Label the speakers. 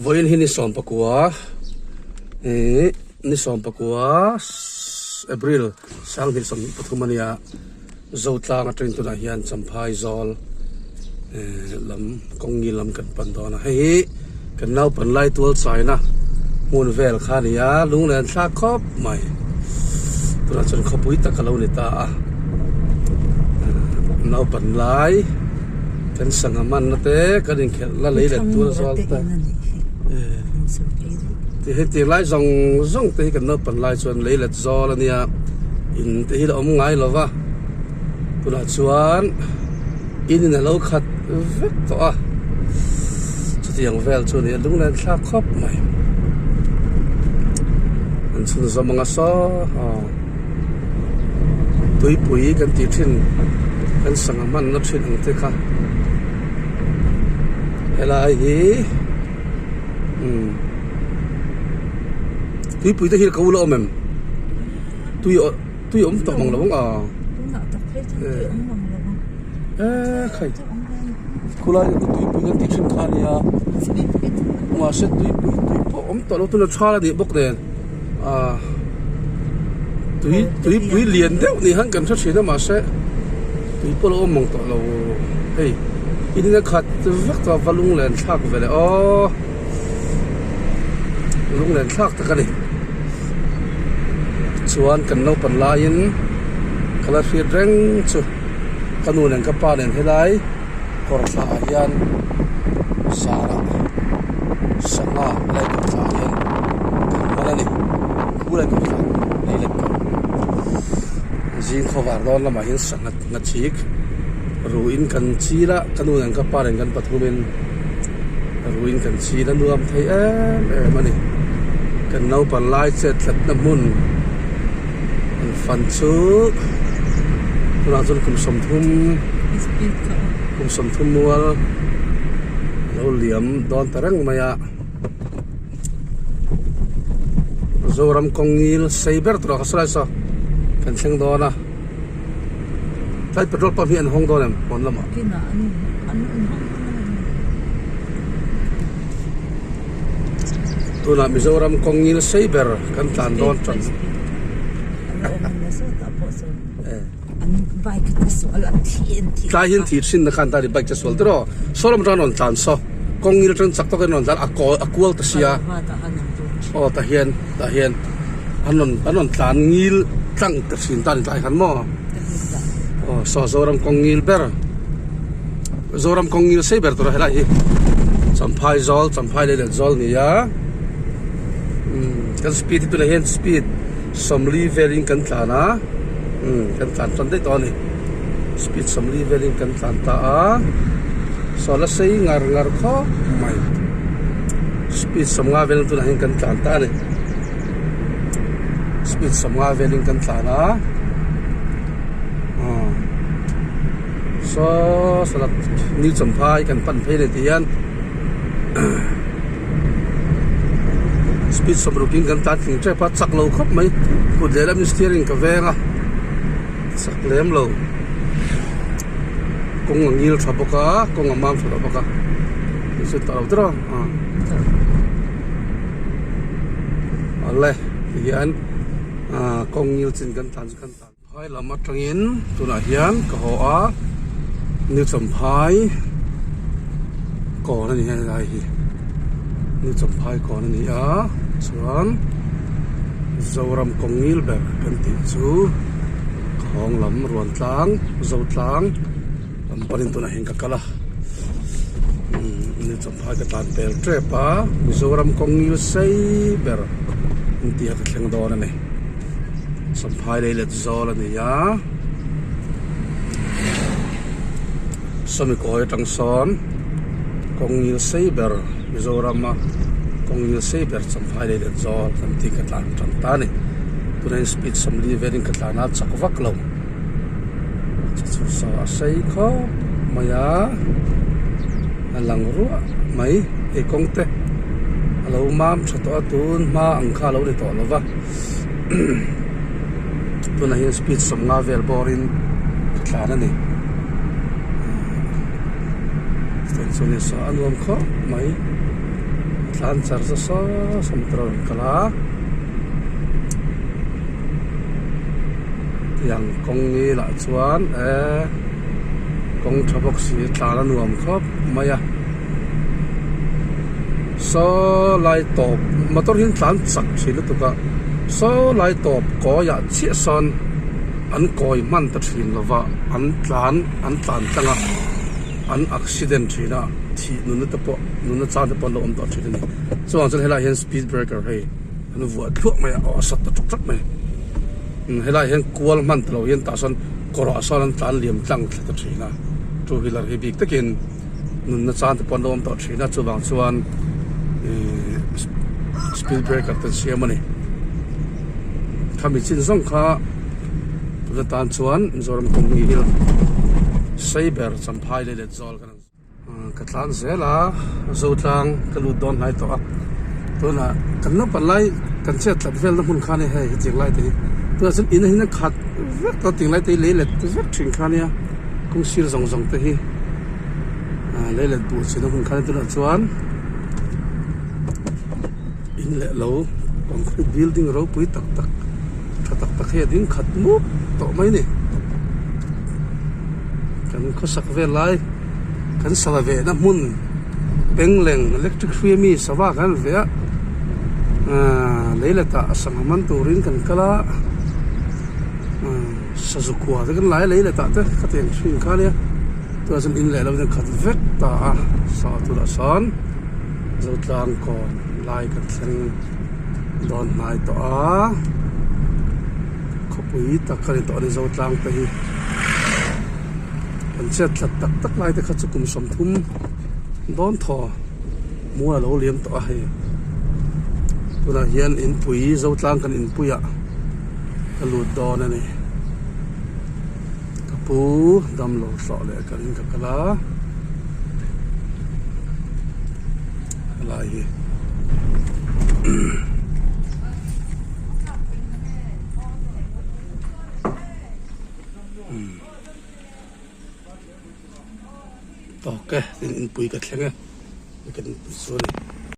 Speaker 1: Vawiin hi ni sawmpakua ih ni sawmpakua April sanghnih 23 a nia Zotlang atangin tunah hian Champhai zawl eh lam kawngngil lam kan pan dawn a hei hi kan naupan lai tual chaina hmun vel kha a ni a lunglen thlak khawp mai tunah chuan khawpui tak a lo ni ta a naupan lai. Kan sangha manna te kan inkhelh la lei let tur zawk te ti hei tir lai zawng zawng te hi kan naupan lai chuan lei let zawl a nia in te hi la awm ngai lo va tunah chuan in in a lo khat vek tawh a chutiang vel chu a ni a lunglen thlak khawp mai an chhunzawm anga saw aw. Tuipui kan tih thin kan sangha hmanna thin ang te kha helai hi umm tuipui te hi ka ula awm em tui tui awm tawh mang lo ang a e khai khulai hi tuipui kan tih thin kha a nia mahse tuipui tui pawh awm tawh lo tuna thal a nih bawk nen. Ah tui tuipui lian deuh ni han kan hre thin a mahse tui pawh a awm ang tawh lo hei in a khat vek tawh a va lunglen thlak ve leh aw lunglen thlak tak a ni chuan kan naupan laiin ka la hriat reng chu ka nu nen ka pa nen helai kawr thla ah hian sarah sangha helai kawr thla ah hian kan hman a ni khulai kawr thla lei let kawr zing khawvar dawn lamah hian sangha ngachik ruhin kan chil a ka nu nen ka pa nen kan pathum in ruhin kan chil a nuam thei em em a ni kan naupang lai chet tlatna hmun an fan chu tunah chuan kum sawmthum kum sawmthum mual a lo liam dawn ta reng mai a Zoram kawng ngil sei ber tur ah ka sawi lai saw kan thleng dawn a tlai petrol pump hi an hawng dawn em pawn lamah. Tunah Mizoram kawng ngil sei ber kan tlan dawn tan. Tlai hian thih thin na khan ta ni bike che sual tiraw saw lam atang rawn tlan saw kawng ngil atang chak tawkin rawn tlan a kawi a kual ta sia aw tah hian tah hian an rawn an rawn tlan ngil tlang ta thin ta ni tlai khan maw aw saw Zoram kawng ngil ber. Zoram kawng ngil sei ber tur a helai hi Champhai zawl Champhai leh let zawl ni a umm kan speed hi tunah hian speed sawmli velin kan tlan a umm kan tlan tan daih tawh a ni speed sawmli velin kan tlan ta a saw la sei ngar ngar khawp mai speed sawmnga velin tunah hian kan tlan ta a ni speed sawmnga velin kan tlan a aw. Saw salak new champhai kan pan phei leh tih hian speed sawmruk in kan tlan tling tep a chak lo khawp mai kut leh lamin steering ka veng a chak lem lo kawng a ngil tha bawk a kawng a mam tha lo bawk a chu ta lo tiraw awle tihian ah kawng ngil chin kan tlan chu kan tlan. Phai lam atangin tunah hian ka haw a New Champhai kawn a ni helai hi New Champhai kawn a ni a chuan Zoram kawng ngil ber kan tih chu ka hawng lam ruan tlang Zotlang lam panin tunah hian ka kal a New Champhai ka tlan pel tep a Mizoram kawng ngil sei ber an tih a ka thleng dawn a ni. Champhai lei let zawl a ni a sawmi kawi atang sawn kawng ngil sei ber Mizoram a kawng ngil sei ber Champhai lei let zawl kan tih ka tlan tan ta a ni tunah hian speed sawmli velin ka tlan a chak vak lo chu chu saw a sei khawp mai a a lang ruah mai hei kawng te a lo mam tha tawh a tun hma ang kha a lo ni tawh lo va. Tunah hian speed sawmnga vel bawrin ka tlan a ni chuan chuan in saw a nuam khawp mai. tlan char chu saw saw motor a rawn kal a tiang kawng ngilah chuan eee kawng tha bawk si tlan a nuam khawp mai a saw lai tawp motor hi an tlan chak thin lutuk a saw lai tawp kawi ah chiah sawn an kawi hman ta thin lo va an tlan an tlan tlang a an accident thin a thih nunna te pawh nunna chan te pawh an lo awm tawh thin a ni chuvang chuan helaiah hian speed breaker hei an vuah thluah mai a aw a sat ta tawk tawk mai helaiah hian kual hman ta lo hian tah sawn kawr ah sawn an tlan liam tlang thla ta thin a two wheeler hi bik takin nunna chan te pawh an lo awm tawh thin a chuvang chuan ihh speed breaker te an siam a ni khami chin zawng kha tuna tan chuan Mizoram kawngni hi Cyber Champhai leh Letzawl kan ang ka tlan zel a Zotlang ka lut dawn hnai tawh a tunah kan naupang lai kan chet tlat velna hmun kha a ni hei hetiang lai te hi tunah chuan in a khat vek tawh a tiang lai te hi lei let vek thin kha a nia kawng sir zawng zawng te hi lei let buh chin a hmun kha a ni tunah chuan in leh lo concrete building ropui tak tak tha tak tak hi a ding khat mup tawh mai a ni kan khawsak vel lai kan sava vehna hmun pengleng electric hrui ami sava kan rawn veh a ahh lei let ah sangha man turin kan kal a ahh sazu kua te kan lai a lei let ah te khatiang thin kha ania tunah chuan in leh lo in a khat vek ta a saw turah sawn Zotlang kawn lai kan thleng dawn hnai tawh a khawpui tak a ni tawh a ni Zotlang te hi kan chet thlat tak tak lai te kha chu kum 30 dawn thaw mual a lo liam tawh a hei tunah hian inpui Zotlang kan inpui ah ka lut dawn a ni ka pu damlo hlawh leh ka ring ka kal a helai hi tawk e tin inpui ka thleng e kan inpui chu a ni.